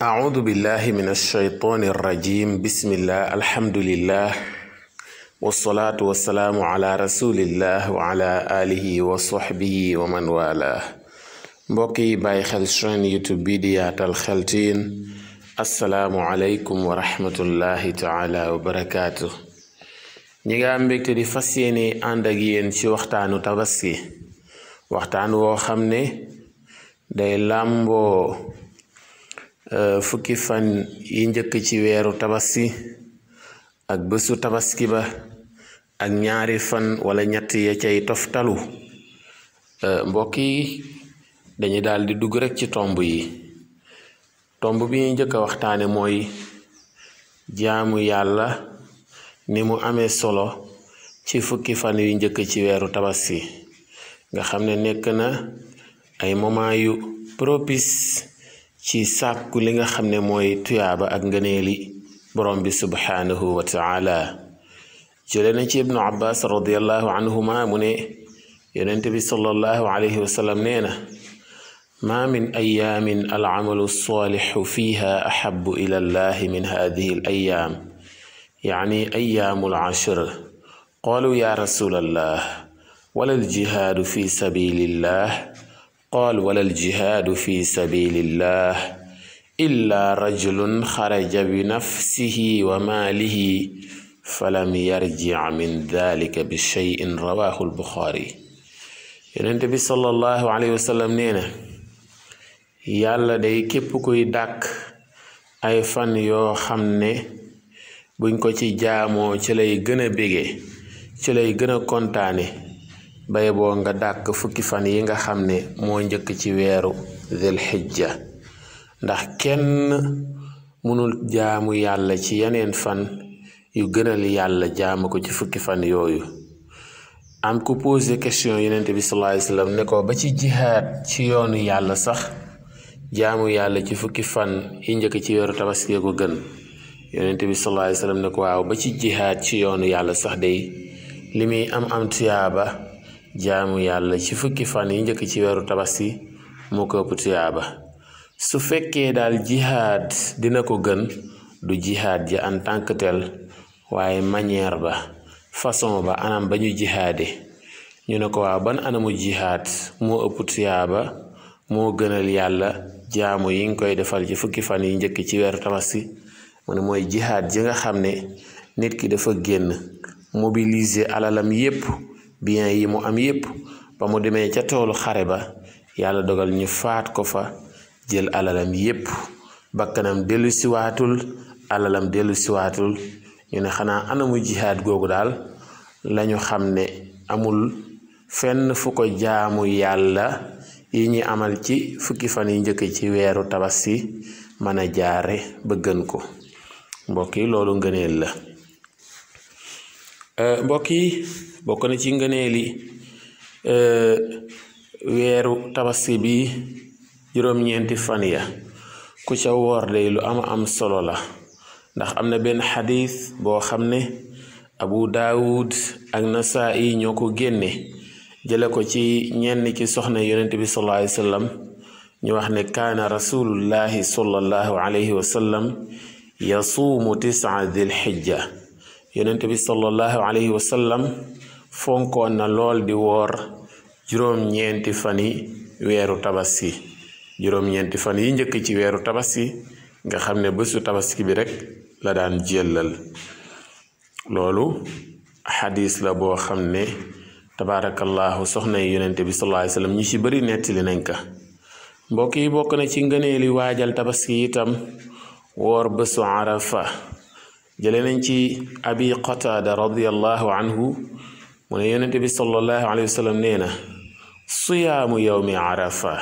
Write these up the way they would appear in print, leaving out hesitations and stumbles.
أعوذ بالله من الشيطان الرجيم بسم الله الحمد لله والصلاة والسلام على رسول الله وعلى آله وصحبه ومن والاه mbokki bàyyi xel chaîne YouTube bi di Yaatal Xeltiin assalaamu aleykum wa rahmatullahi taala wa barakaatu. ñi nga am mbégte di fas yéene ànd ak yéen ci waxtaanu tabaski, waxtaan woo xam ne day làmboo fukki fan yi njëkk ci weeru tabaski ak bésu tabaski ba ak ñaari fan wala ñett ya cay toftalu. mbokk yi dañu daal di dugg rek ci tomb yi. tomb bi ñu njëkk a waxtaane mooy jaamu yàlla ni mu amee solo ci fukki fan yu njëkk ci weeru tabaski nga xam ne nekk na ay moment yu propice ci sàkku li nga xam ne mooy tuyaaba ak ngëneeli borom bi subhanahu wa taala. jële na ci ibnu abbas radiallahu anhuma mu ne yonent bi sallallahu alayhi wa sallam nee na ma min ayaamin alamalu salixu fiha ahabu ila allahi min hadihi al ayaam yaani ayaamu alcashr. qaalu ya rasul allah wala aljihaadu fi sabilillah qaal wala aljihaadu fi sabilillah illa rajulun xaraja bi nafsihi wa maalihi falam yarjic min dalika bi cheyin rawahu albuxaari. yonent bi sallallahu alayhi wa sallam nee na yàlla day képp kuy dàkk ay fan yoo xam ne buñ ko ci jaamoo ci lay gën a bége ci lay gën a kontaane bay boo nga dàkk fukki fan yi nga xam ne moo njëkk ci weeru dhul hijja, ndax kenn mënul jaamu yàlla ci yeneen fan yu gënal yàlla jaamu ko ci fukki fan yooyu. am ku posé question yonent bi sallallahu alayhi wasallam ne ko ba ci jihaad ci yoonu yàlla sax jaamu yàlla ci fukki fan yi njëkk ci weeru tabaski ko gën. yonent bi sallallahu alayhi wasallam ne ko waaw ba ci jihaad ci yoonu yàlla sax day li muy am tuyaaba jaamu yàlla ci fukki fan yi njëkk ci weeru tabaski moo ko ëpp tuyaaba. su fekkee daal jihaad dina ko gën du jihaad ji en tant que tel waaye manière ba, façon ba, anam ba ñu jihaade. ñu ne ko waaw ban anamu jihaad moo ëpp tuyaaba moo gënal yàlla jaamu yi nga koy defal ci fukki fan yi njëkk ci weeru tabaski. mu ne mooy jihaad ji nga xam ne nit ki dafa génn mobiliser alalam yépp, bien yi mu am yépp, ba mu demee ca toolu xare ba yàlla dogal ñu faat ko fa, jël alalam yépp, bakkanam dellu siwaatul, alalam dellu siwaatul. ñu ne xanaa anamu jihaad googu daal lañu xam ne amul fenn fu ko jaamu yàlla yi ñi amal ci fukki fan yi njëkk ci weeru tabaski mën a jaare ba gën ko. mbokk yi loolu ngëneel la. mbokk yi bokk na ci ngëneeli weeru tabaski bi juróom-ñeenti fan ya ku ca woor day lu am solo la, ndax am na benn xadis boo xam ne abu daawud ak nasaa'i ñoo ko génne jële ko ci ñenn ci soxna yonent bi sallallahu alayhi wa sallam. ñu wax ne kaana rasulullahi sallallahu alayhi wa sallam yasuumu tis'a dhil hijja. yonent bi sallallahu alayhi wa sallam fonkoon na lool di woor juróom-ñeenti fan yi weeru tabaski. juróom-ñeenti fan yi njëkk ci weeru tabaski nga xam ne bésu tabaski bi rek la daan jëllal. loolu xadis la boo xam ne tabaarakallahu soxna yi yonent bi sallallahu alayhi wa sallam ñu ci bëri nettali nañ ka. mbokk yi bokk na ci ngëneeli waajal tabaski itam woor bésu arafa. jële nañ ci abi qataada radiallahu anhu mu ne yonent bi sallallahu alayhi wa sallam nee na siyaamu yawmi arafa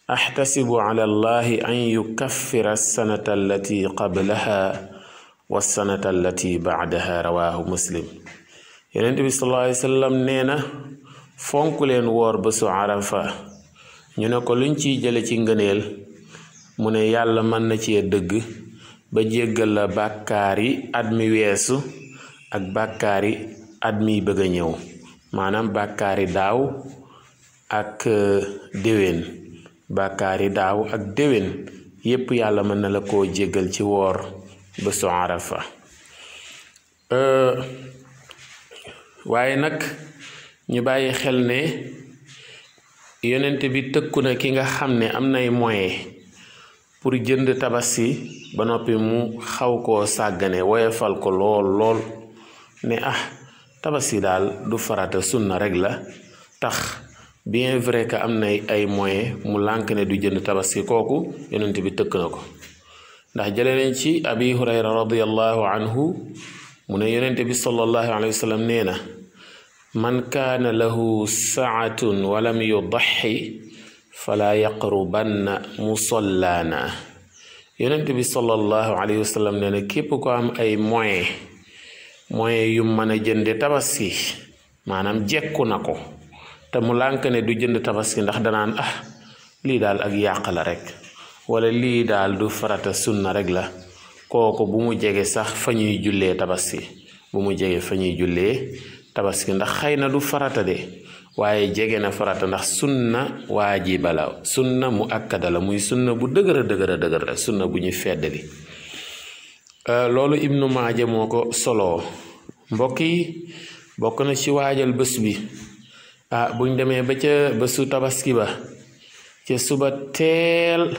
ahtasibu ala allahi an yukaffira alsanata allati qablaha wassanata allati ba'daha rawahu muslim. yonent bi sallallahu alayhi wa sallam nee na fonk leen woor bésu arafa. ñu ne ko luñ ciy jële ci ngëneel mu ne yàlla mën na cee dëgg ba jéggal la bàkkaari at mi weesu ak bàkkaari at mi bëgg a ñëw, maanaam bàkkaari daaw ak déwén. bàkkaari daaw ak déwén yépp yàlla mën na la koo jéggal ci woor bésu Arafa. waaye nag ñu bàyyi xel ne yonent bi tëkku na ki nga xam ne am nay moyen pour jënd tabaski ba noppi mu xaw koo sàggane woyefal ko lool ne tabaski daal du farata sunna rek la tax bien vrai que am na ay moyen mu lànk ne du jënd tabaski kooku yonent bi tëkk na ko ndax jële nañ ci abi hurayra radiyallahu anhu mu ne yonent bi sallallahu alayhi wa sallam nee na man kaana lahu saatun walam yudaxi fala yaqrubanna musallaana. yonent bi sallallahu alayhi wa sallam nee na képp ko am ay moyen yu mën a jënde tabaski maanaam jekku na ko te mu lànk ne du jënd tabaski ndax danaan lii daal ak yàq la rek wala lii daal du farata sunna rek la, kooku bu mu jege sax fa ñuy jullee tabaski, bu mu jege fa ñuy jullee tabaski ndax xëy na du farata de waaye jege na farata ndax sunna waajiba la, sunna mu akkada la, muy sunna bu dëgër la, sunna bu ñuy feddali. loolu Ibnu Maaja moo ko soloo. mbokk yi bokk na ci waajal bés bi buñ demee ba ca bésu tabaski ba ca suba teel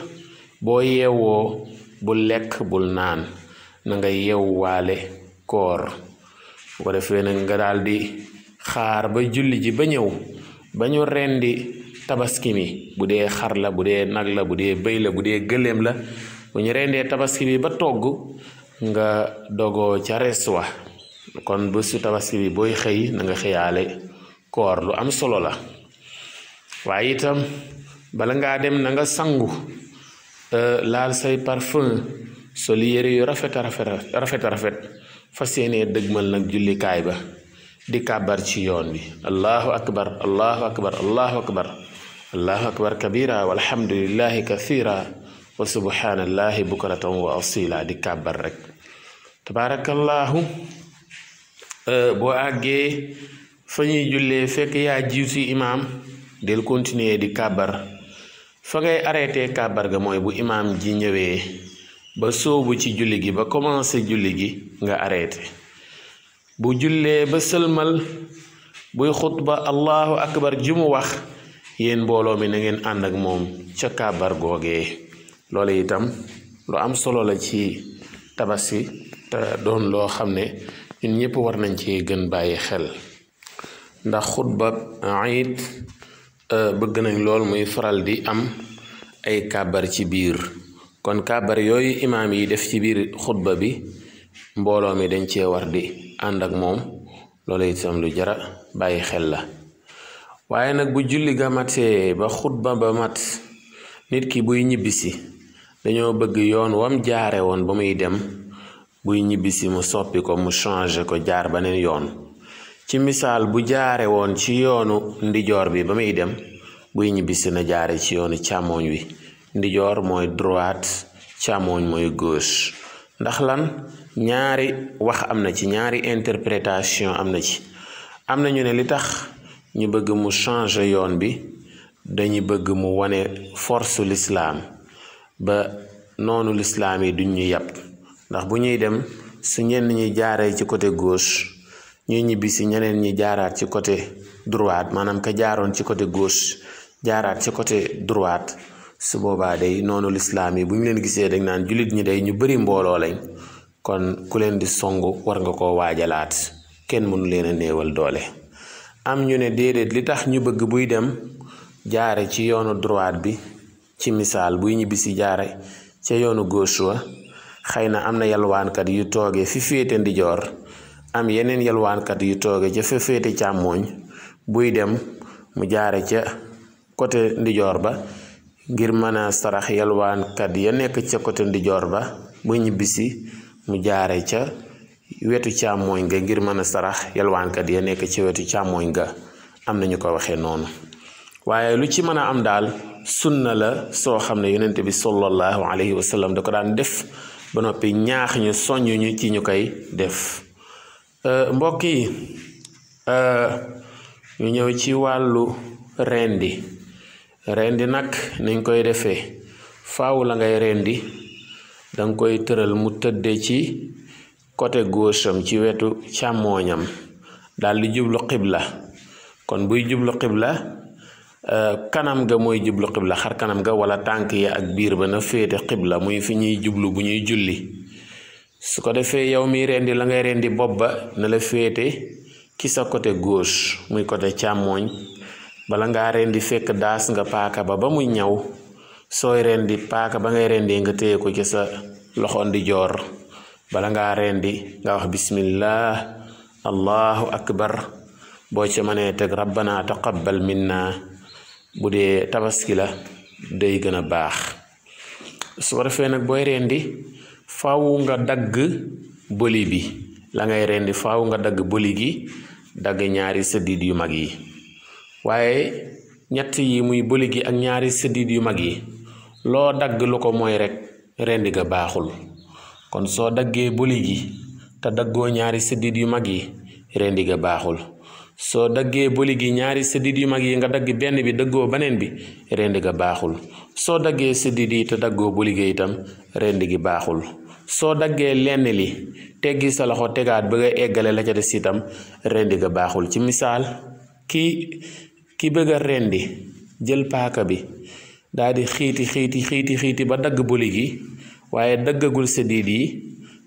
boo yeewoo bul lekk bul naan na nga yeewwaale koor bu ko defee nag nga daal di xaar ba julli ji ba ñëw ba ñu rendi tabaski mi, bu dee xar la, bu dee nag la, bu dee bëy la, bu dee gëléem la, bu ñu rendee tabaski bi ba togg nga dogoo ca res wa. kon bésu tabaski bi booy xëy na nga xëyaale koor, lu am solo la. waaye itam bala ngaa dem na nga sangu, laal say parfum, sol yére yu rafet fas yéenee dëgmal nag jullikaay ba di kàbbar ci yoon bi, allahu akbar allahu akbar allahu akbar allahu akbar kabira walhamdulillahi kathira wa subhanallahi bukratan wa asila, di kàbbar rek tabarakallahu. boo àggee fa ñuy jullee fekk yaa jiitu imaam del continuer di kàbbar. fa ngay arrêté kàbbar ga mooy bu imaam ji ñëwee ba soobu ci julli gi ba commencé julli gi nga arrêté. bu jullee ba sëlmal buy xutba allahu akbar ji mu wax, yéen mbooloo mi na ngeen ànd ak moom ca kàbbar googee. loolu itam lu am solo la ci tabaski te doon loo xam ne ñun ñëpp war nañ ci gën bàyyi xel, ndax xutba iid bëgg nañ lool muy faral di am ay kàbbar ci biir. kon kàbbar yooyu imaam yi def ci biir xutba bi mbooloo mi dañ cee war di ànd ak moom, loolu itam lu jara bàyyi xel la. waaye nag bu julli ga matee ba xutba ba mat, nit ki buy ñibbisi dañoo bëgg yoon wam jaare woon ba muy dem, buy ñibbisi mu soppi ko, mu changé ko, jaar beneen yoon. ci misaal bu jaare woon ci yoonu ndijoor bi ba muy dem, buy ñibbisi na jaare ci yoonu càmmooñ wi. ndijoor mooy droite, càmmooñ mooy gauche. ndax lan? ñaari wax am na ci, ñaari interprétation am na ci. am na ñu ne li tax ñu bëgg mu changer yoon bi, dañu bëgg mu wane force l'islam ba noonu l'islam yi duñ ñu yàpp. ndax bu ñuy dem su ñenn ñi jaaree ci côté gauche, ñuy ñibbisi ñeneen ñi jaaraat ci côté droite, maanaam ka jaaroon ci côté gauche jaaraat ci côté droite, su boobaa day noonu l'islam yi bu ñu leen gisee dañ naan jullit ñi day ñu bari mbooloo lañ, kon ku leen di songu war nga koo waajalaat, kenn mënu leen a néewal doole. am ñu ne déedéet, li tax ñu bëgg buy dem jaare ci yoonu droite bi, ci misaal buy ñibbisi jaare ca yoonu gauche wa, xëy na am na yalwaankat yu tooge fi féete ndijoor, am yeneen yalwaankat yu tooge ca fa féete càmmooñ, buy dem mu jaare ca côté ndijoor ba ngir mën a sarax yalwaankat ya nekk ca côté ndijoor ba, buy ñibbisi mu jaare ca wetu càmmooñ ga ngir mën a sarax yalwaankat ya nekk ci wetu càmmooñ ga. am nañu ko waxee noonu. waaye lu ci mën a am daal sunna la soo xam ne yonent bi sallallahu alayhi wa sallam da ko daan def ba noppi ñaax ñu soññ ñu ci ñu koy def. mbokk yi ñu ñëw ci wàllu rendi nag niñ koy defee faaw la ngay rendi danga koy tëral mu tëdde ci côté gauche am ci wetu càmmooñam daal di jublu xibla. kon buy jublu xibla kanam ga mooy jublu xibla, xar kanam ga wala tànk yi ak biir ba na féete xibla muy fi ñuy jublu bu ñuy julli. su ko defee yow mi rendi la ngay rendi bopp ba na la féete ci sa côté gauche muy côté càmmooñ. bala ngaa rendi fekk daas nga paaka ba muy ñaw. sooy rendi paaka ba ngay rendi nga téye ko ci sa loxo ndijoor. bala ngaa rendi nga wax bismillah allahu akbar. boo ca mënee teg rabbana taqabbal minna. bu dee tabaski la day gën a baax. su ko defee nag booy rendi faaw nga dagg bëli bi. la ngay rendi faaw nga dagg bëli gi, dagg ñaari sëddiit yu mag yi. waaye ñett yi muy bëli gi ak ñaari sëddiit yu mag yi loo dagg lu ko mooy rek rendi ga baaxul. kon soo daggee bëli gi te daggoo ñaari sëddiit yu mag yi rendi ga baaxul. soo daggee bëli gi ñaari sëddiit yu mag yi nga dagg benn bi daggoo beneen bi rendi ga baaxul. soo daggee sëddiit yi te daggoo bëli gi itam rendi gi baaxul. soo daggee lenn li teggi sa loxo tegaat ba nga eggale la ca des itam rendi ga baaxul. ci misaal ki bëgg a rendi jël paaka bi daal di xiiti ba dagg bëli gi waaye daggagul sëddiit yi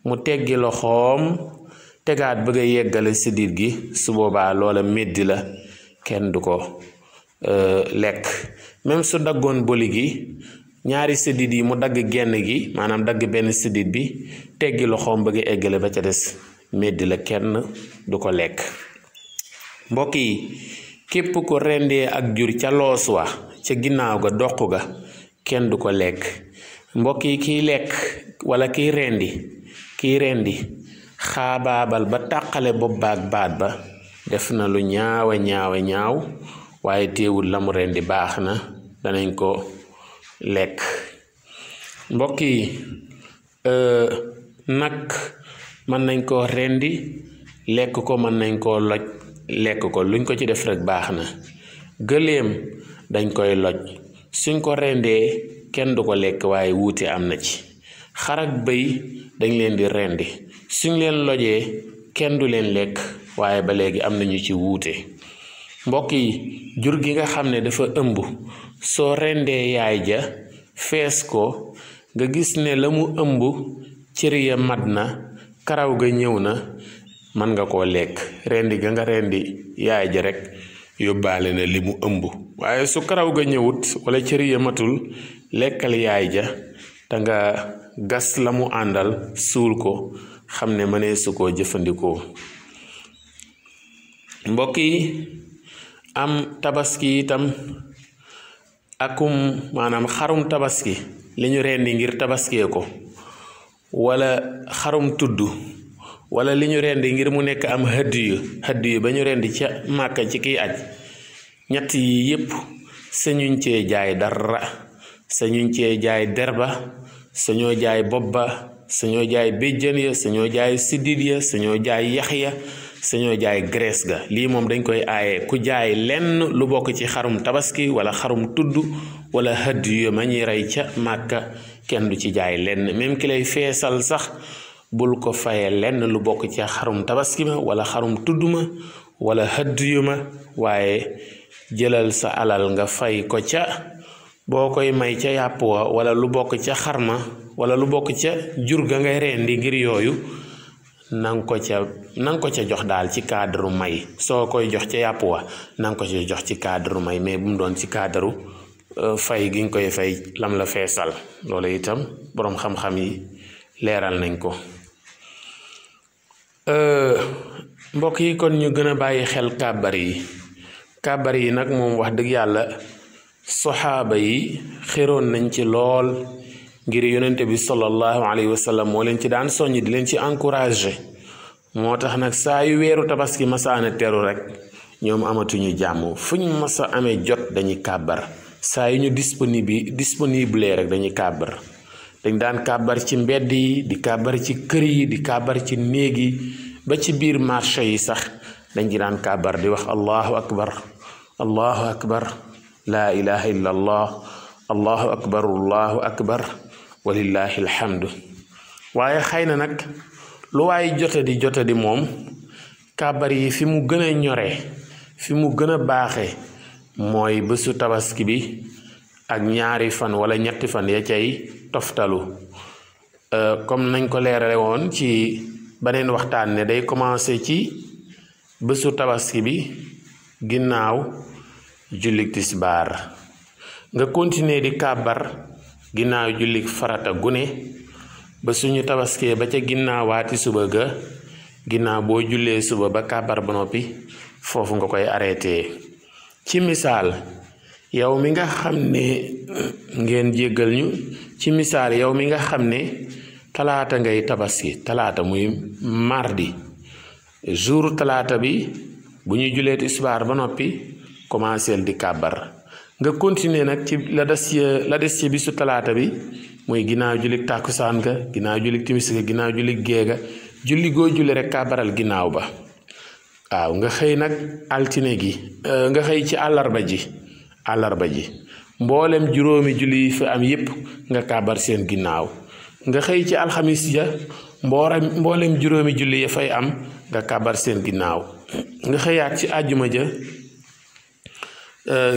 mu teggi loxoom tegaat bëgg a yeggale sëddiit gi su boobaa loola meddi la, kenn du ko lekk. même su daggoon bëli gi ñaari sëddiit yi mu dagg genn gi maanaam dagg benn sëddiit bi teggi loxoom bëgg a eggale ba ca des meddi la, kenn du ko lekk. mbokk yi képp ko rendee ak jur ca loos wa ca ginnaaw ga doq ga kenn du ko lekk. mbokk yi kiy lekk wala kiy rendi xaabaabal ba tàqale bopp baak baat ba def na lu ñaaw waaye teewul la mu rendi baax na, danañ ko lekk. mbokk yi nag mën nañ koo rendi lekk ko, mën nañ koo loj lekk ko, luñ ko ci def rek baax na. gëléem dañ koy loj, suñ ko rendee kenn du ko lekk waaye wuute am na ci. xar ak bëy dañ leen di rendi, suñ leen lojee kenn du leen lekk waaye ba léegi am nañu ci wuute. mbokk yi jur gi nga xam ne dafa ëmb soo rendee yaay ja fees ko nga gis ne la mu ëmb cër ya mat na, karaw ga ñëw na, mën nga koo lekk. rendi ga nga rendi yaay ja rek yóbbaale na li mu ëmb. waaye su karaw ga ñëwut wala cër ya matul lekkal yaay ja te nga gas la mu àndal suul ko, xam ne mënee su koo jëfandikoo. mbokk yi am tabaski itam akum maanaam xarum tabaski li ñu rendi ngir tabaskee ko, wala xarum tudd, wala li ñu rendi ngir mu nekk am hadiyu ba ñu rendi ca Màkka ci kiy aj. ñett yi yépp sañuñ cee jaay dara, sañuñ cee jaay derba, sañoo jaay bopp ba, sañoo jaay béjjën ya, sañoo jaay siddiit ya, sañoo jaay yax ya, sañoo jaay graisse ga. lii moom dañ koy aaye. ku jaay lenn lu bokk ci xarum tabaski wala xarum tudd wala hadiyu ma ñuy rey ca Màkka kenn du ci jaay lenn. même ki lay feesal sax bul ko faye lenn lu bokk ci xarum tabaski ma wala xarum tudd ma wala hadiyu ma, waaye jëlal sa alal nga fay ko ca boo koy may ca yàpp wa wala lu bokk ca xarma wala lu bokk ca jur ga ngay rendi ngir yooyu nang ko ca jox daal ci cadre may. soo koy jox ca yàpp wa nang ko ca jox ci cadre may, mais bu mu doon ci cadre fay gi nga koy fay lam la feesal. loolu itam boroom xam-xam yi leeral nañ ko. mbokk yi kon ñu gën a bàyyi xel kàbbar yi nag moom wax dëgg yàlla soxaaba yi xeroon nañ ci lool ngir yonente bi sallallahu alayhi wa sallam moo leen ci daan soññ di leen ci encouragé. moo tax nag saa yu weeru tabaski masaana teru rek ñoom amatuñu jàmm, fuñ masa amee jot dañuy kàbbar. saa yu ñu disponible rek dañuy kàbbar. dañ daan kàbbar ci mbedd yi, di kàbbar ci kër yi, di kàbbar ci néeg yi, ba ci biir marché yi sax dañ ci daan kàbbar di wax allahu akbar laa ilaha illa allah allahu akbar walillahi alhamdu. waaye xëy na nag lu waay jote di moom kàbbar yi fi mu gën a ñore fi mu gën a baaxe mooy bésu tabaski bi ak ñaari fan wala ñetti fan ya cay toftalu comme nañ ko leerale woon ci beneen waxtaan ne day commencé ci bésu tabaski bi ginnaaw jullik tisbaar nga continuer di kàbbar ginnaaw jullik farata gune ba suñu tabaskee ba ca ginnaawaati suba ga ginnaaw boo jullee suba ba kàbbar ba noppi foofu nga koy arrêté. ci misaal yow mi nga xam ne ngeen jéggal ñu ci misaal yow mi nga xam ne talaata ngay tabaski talaata muy mardi jour talaata bi bu ñu jullee tisbaar ba noppi commencé di kàbbar nga continuer nag ci la des ci bisu talaata bi muy ginnaaw jullik tàkkusaan ga ginnaaw jullik timis ga ginnaaw jullik gee ga julli goo julli rek kàbbaral ginnaaw ba waaw nga xëy nag altine gi nga xëy ci àllarba ji mboolem juróomi julli yi fi am yépp nga kàbbar seen ginnaaw nga xëy ci alxamis ja mboolem juróomi julli ya fay am nga kàbbar seen ginnaaw nga xëyaat ci àjjuma ja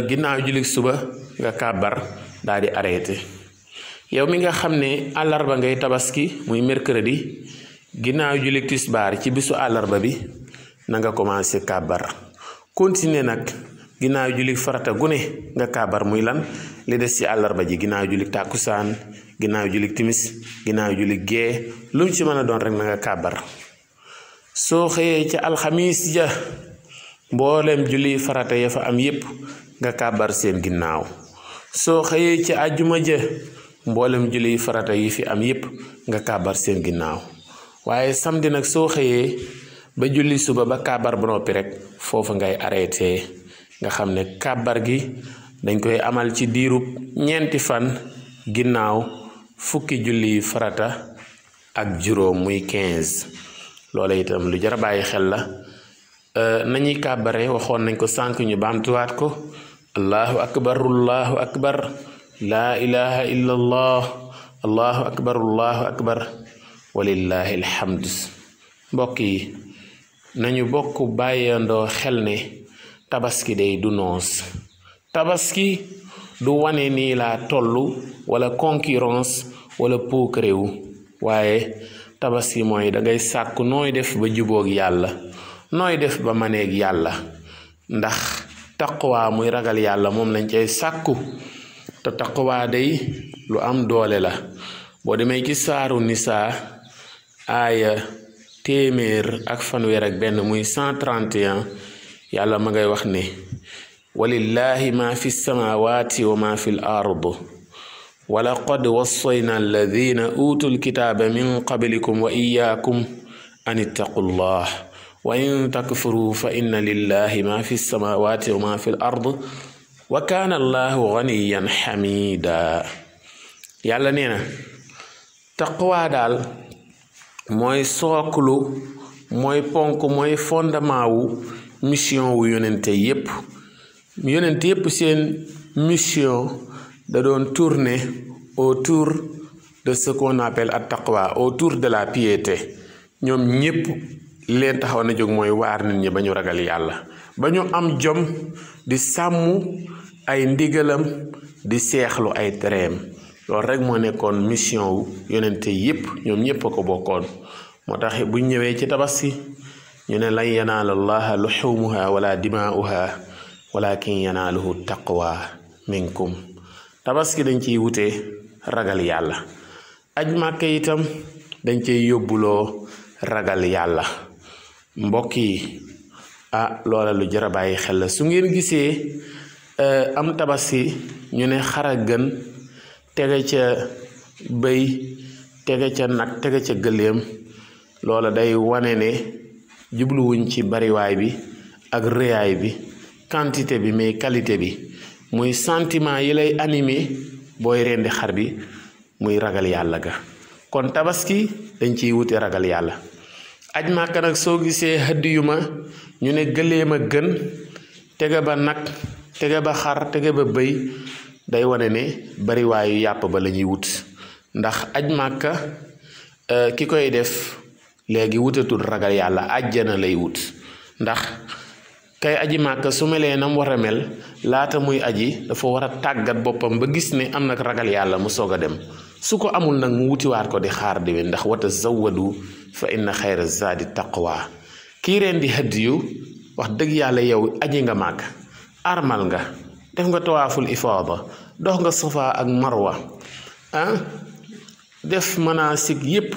ginnaaw jullik suba nga kàbbar daal di arrêté. yow mi nga xam ne àllarba ngay tabaski muy mercredi ginnaaw jullik tisbaar ci bisu àllarba bi na nga commencé kàbbar continuer nag ginnaaw jullik farata gune nga kàbbar muy lan li des ci àllarba ji ginnaaw jullik tàkkusaan ginnaaw jullik timis ginnaaw jullik gee lu mu ci mën a doon rek na nga kàbbar. soo xëyee ca alxamis ja mboolem julli farata ya fa am yépp nga kàbbar seen ginnaaw soo xëyee ca àjjuma ja mboolem julli farata yi fi am yépp nga kàbbar seen ginnaaw waaye samedi nag soo xëyee ba julli suba ba kàbbar ba noppi rek foofu ngay arrêté nga xam ne kàbbar gi dañ koy amal ci diirub ñeenti fan ginnaaw fukki julli farata ak juróom muy 15 loola itam lu jar a bàyyi xel la. nañuy kàbbare waxoon nañ ko sànq ñu baamtuwaat ko allahu akbar laa ilaha illa allahu akbar walillahi alhamd. mbokk yi nañu bokk bàyyandoo xel ne tabaski day du noos tabaski du wane nii laa tollu wala concurrence wala puukarewu waaye tabaski mooy dangay sàkku nooy def ba jubóog yàlla nooy def ba maneeg yàlla ndax taqwa muy ragal yàlla moom lañ cay sàkku te taqwa day lu am doole la. boo demee ci saaru nisaa aaya 1fanweer muy 131 yàlla ma ngay wax ne walillahi ma fi samawati wa ma fi l ard wa laqad wassayna alladina utul kitaaba min qablikum wa iyaakum an ittaqullah wa in takfuru fa inna lillahi ma fi samawati wa ma fi l ard wa kaana allahu ganiyan xamida. yàlla nee na taqwa daal mooy sooklu mooy ponk mooy fondement wu mission wu yonente yépp seen mission da doon tourner autour de ce qu'on appelle at taqwa, autour de la piété. ñoom ñépp leen taxaw na jóg mooy waar nit ñi ba ñu ragal yàlla ba ñu am jom di sàmm ay ndigalam di seexlu ay tereem. loolu rek moo nekkoon mission wu yonente yépp ñoom ñépp a ko bokkoon. moo tax buñ ñëwee ci tabaski ñu ne lan yanaala allaha luxumuha wala dimaa'uha walakin yanaaluhu taqwa minkum. tabaski dañ ciy wute ragal yàlla. aj màkka itam dañ ciy yóbbuloo ragal yàlla. mbokk yi loola lu jar a bàyyi xel la. su ngeen gisee am tabaski ñu ne xara gën tege ca bëy tege ca nag tege ca gëléem loola day wane ne jubluwuñ ci bariwaay bi ak rëyaay bi quantité bi mais qualité bi muy sentiment yi lay animé booy rendi xar bi muy ragal yàlla ga. kon tabaski dañ ciy wute ragal yàlla. aj Màkka nag soo gisee hadiyu ma ñu ne gëléem a gën tege ba nag tege ba xar tege ba bëy day wane ne bariwaayu yàpp ba la ñuy wut ndax aj màkka ki koy def léegi wutatul ragal yàlla àjjana lay wut ndax kay aji màkka su melee nam war a mel laata muy aji dafa war a tàggat boppam ba gis ne am nag ragal yàlla mu soog a dem su ko amul nag mu wutiwaat ko di xaar déwén ndax wa tazawwadu fa inna xayra zaadi taqwa kii reen di hadiyu wax dëgg yàlla yow aji nga màgg armal nga def nga tawaaful ifaada dox nga safa ak marwa def manasik yépp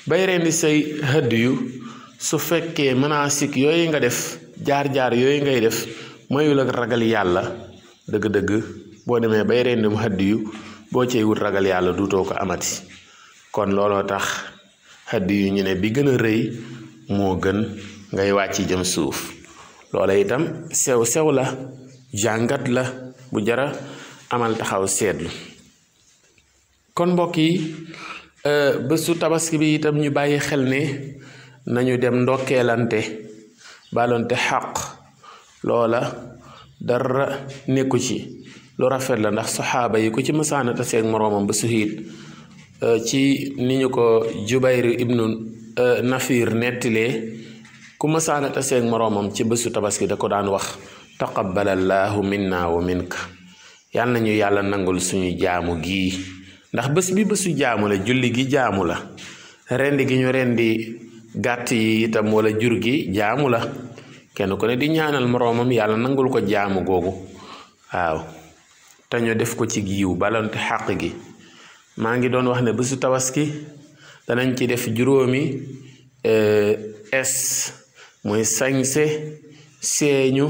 bay reen di say hadiyu su fekkee manasik yooyu nga def jaar-jaar yooyu ngay def mayul ak ragal yàlla dëgg-dëgg boo demee bay reen di mu hadiyu boo cey wut ragal yàlla duutoo ko amati kon looloo tax hadiyu ñu ne bi gën a rëy moo gën ngay wàcc jëm suuf loola itam sew la jàngat la bu jara amal taxaw seetlu kon mbokk yi bésu tabaski bi itam ñu bàyyi xel ne nañu dem ndokkeelante balonte xaq loola dara nekku ci lu rafet la ndax saxaaba yi ku ci mësaana taseeg moroomam ba suhiit ci ni ñu ko Jubayr ibnu Nafir nettilee ku mësaana taseeg moroomam ci bésu tabaski da ko daan wax taqabbalallahu minna wa minka yàlla nañu yàlla nangul suñu jaamu gii ndax bés bi bésu jaamu la julli gi jaamu la rendi gi ñu rendi gàtt yi itam wala jur gi jaamu la kenn ku ne di ñaanal moroomam yàlla nangul ko jaamu googu waaw te ñu def ko ci giiw balante xàq gi maa ngi doon wax ne bésu tabaski danañ ci def juróomi muy sañse seeñu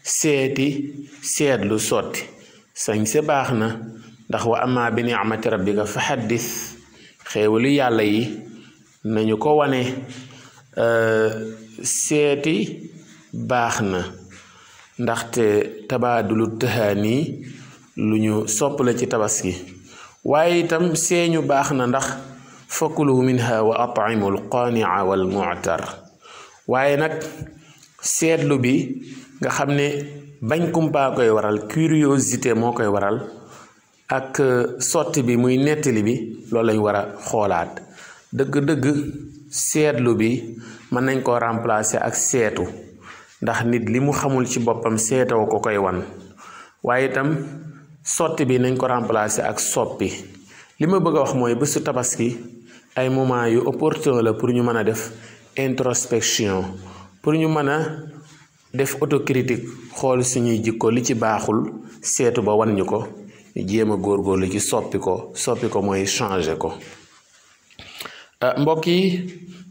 seeti seetlu sotti sañse baax na ndax wa amma bi ni'mati rabbika fa xaddis xéewalu yàlla yi nañu ko wane seeti baax na ndaxte tabaadulu tahaani lu ñu sopp la ci tabaski waaye itam seeñu baax na ndax fakulu minha wa at'imu alqaani'a wal mu'tar waaye nag seetlu bi nga xam ne bañ kumpaa koy waral curiosité moo koy waral ak sotti bi muy nettali bi loolu lañ war a xoolaat dëgg-dëgg seetlu bi mën nañ koo remplacer ak seetu ndax nit li mu xamul ci boppam seetoo ko koy wan waaye itam sotti bi nañ ko remplacer ak soppi li ma bëgg a wax mooy bésu tabaski ay moment yu opportun la pour ñu mën a def introspection pour ñu mën a def autocritique xool suñuy jikko li ci baaxul seetu ba wan ñu ko ñu jéem a góorgóorlu ci soppi ko mooy changer ko mbokk yi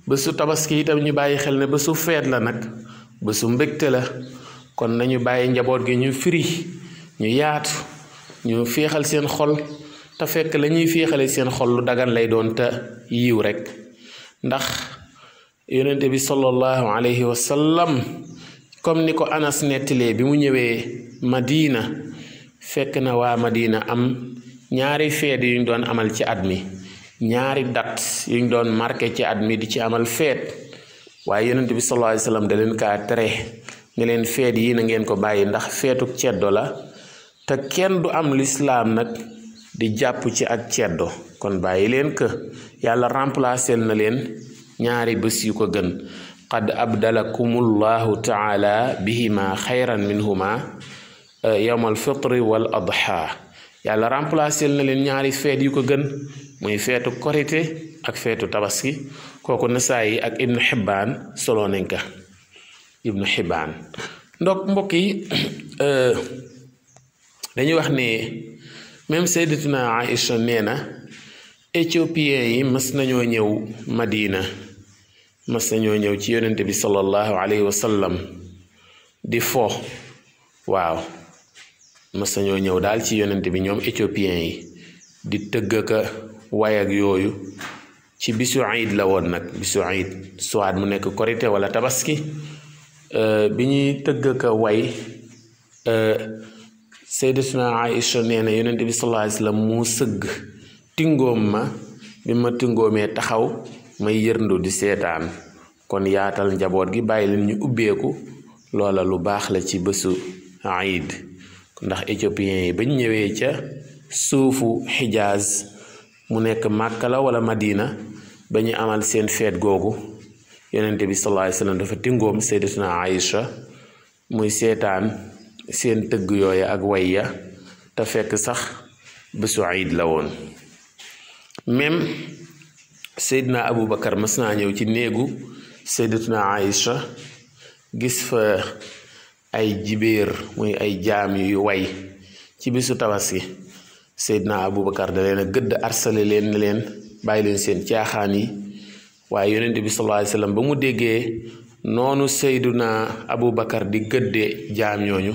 bésu tabaski itam ñu bàyyi xel ne bésu feet la nag bésu mbégte la kon nañu bàyyi njaboot gi ñu firi ñu yaatu ñu féexal seen xol te fekk la ñuy féexale seen xol lu dagan lay doon te yiw rek ndax yonente bi sallallahu alayhi wa sallam comme ni ko Anas nettilee bi mu ñëwee Madina fekk na waa Madina am ñaari feet yuñ doon amal ci at mi ñaari dat yuñ doon marqué ci at mi di ci amal feet waaye yonente bi sallallahu alayhi wa sallam da leen kaa tere ne leen feet yi na ngeen ko bàyyi ndax feetuk ceddo la te kenn du am lislaam nag di jàpp ci ak ceddo kon bàyyi leen que yàlla remplacer na leen ñaari bés yu ko gën qad abdalakumullahu taala bihima xayran minhuma yawmal fitri wal adha yàlla remplacer na leen ñaari feet yu ko gën muy feetu korite ak feetu tabaski kooku Nasaayi ak Ibnu Xibbaan solo nañ ka Ibnu Xibbaan mbokk yi dañuy wax ne même sayyidatuna Aïcha nee na éthiopiens yi mës nañoo ñëw Madina mës nañoo ñëw ci yonente bi sallallahu alayhi wa sallam di fo waaw mës nañoo ñëw daal ci yonente bi ñoom éthiopiens yi di tëgg ka way ak yooyu ci bisu iid la woon nag bisu iid soit mu nekk korité wala tabaski bi ñuy tëgg ka way sayyidatuna Aïcha nee na yonente bi sallallahu alayhi wa sallam mu sëgg tingoom ma bi ma tingoomee taxaw may yërndu di seetaan kon yaatal njaboot gi bàyyi leen ñu ubbeeku loola lu baax la ci bésu iid ndax éthiopiens yi bañ ñëwee ca suufu Xijaaz mu nekk Màkka la wala Madina ba ñu amal seen feet googu yonente bi sallallahu alayhi wasallam dafa tingoom sayyidatuna Aïcha muy seetaan seen tëgg yooya ak wayya te fekk sax bésu iid la woon. même Seydina Aboubacar mas naa ñëw ci néegu sayyidatuna Aïcha gis fa ay jibéer muy ay jaam yu way ci bisu tabaski. Seydina Aboubacar da leen a gëdd arsale leen ne leen bàyyi leen seen caaxaan yi waaye yonent bi sallallahu alayhi wasallam ba mu déggee noonu Seydina Aboubacar di gëddee jaam ñooñu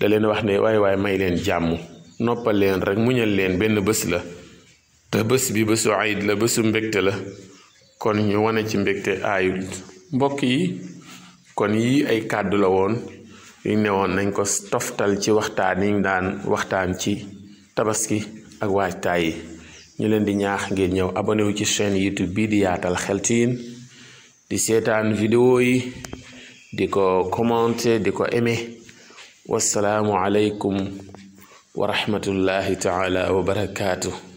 da leen wax ne waaye may leen jàmm noppal leen rek muñal leen benn bés la te bés bi bésu iid la bésu mbégte la kon ñu wane ci mbégte aayul. mbokk yi kon yi ay kàddu la woon yu ne woon nañ ko toftal ci waxtaan yi daan waxtaan ci tabaski ak waajtaay yi. ñu leen di ñaax ngeen ñëw abonné wu ci chaîne YouTube bii di Yaatal Xeltiin di seetaan vidéo yi di ko commenter di ko aimer. wassalaamu aleykum wa rahmatullahi taala wa barakaatu.